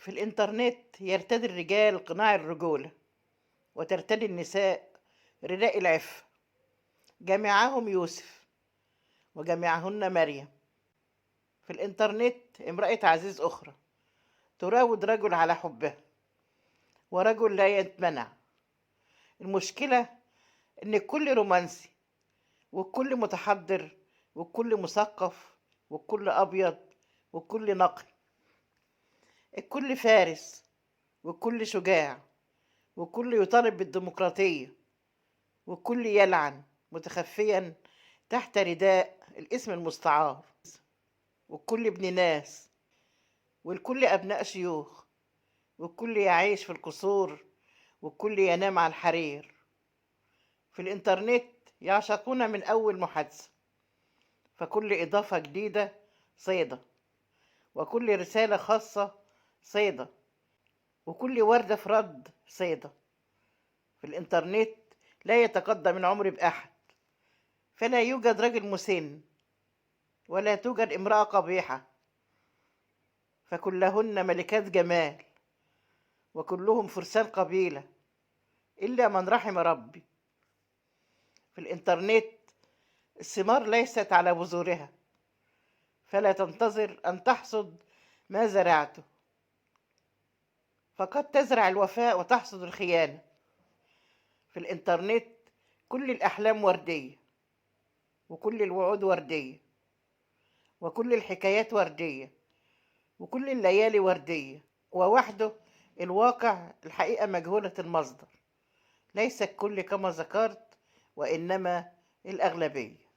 في الإنترنت يرتدي الرجال قناع الرجولة، وترتدي النساء رداء العفة. جميعهم يوسف وجميعهن مريم. في الإنترنت امرأة عزيز أخرى تراود رجل على حبها، ورجل لا يتمنع. المشكلة إن الكل رومانسي، والكل متحضر، والكل مثقف، والكل أبيض، والكل نقي، الكل فارس، والكل شجاع، والكل يطالب بالديمقراطية، والكل يلعن متخفيا تحت رداء الاسم المستعار، والكل ابن ناس، والكل أبناء شيوخ، والكل يعيش في القصور، والكل ينام على الحرير. في الإنترنت يعشقون من أول محادثة، فكل إضافة جديدة صيدة، وكل رسالة خاصة صيدة، وكل وردة في رد صيدة. في الإنترنت لا يتقدم العمر بأحد، فلا يوجد رجل مسن ولا توجد امرأة قبيحة، فكلهن ملكات جمال وكلهم فرسان قبيلة إلا من رحم ربي. في الإنترنت الثمار ليست على بذورها، فلا تنتظر أن تحصد ما زرعته، فقد تزرع الوفاء وتحصد الخيانة. في الإنترنت كل الأحلام وردية، وكل الوعود وردية، وكل الحكايات وردية، وكل الليالي وردية، ووحده الواقع الحقيقة مجهولة المصدر. ليس الكل كما ذكرت، وإنما الأغلبية.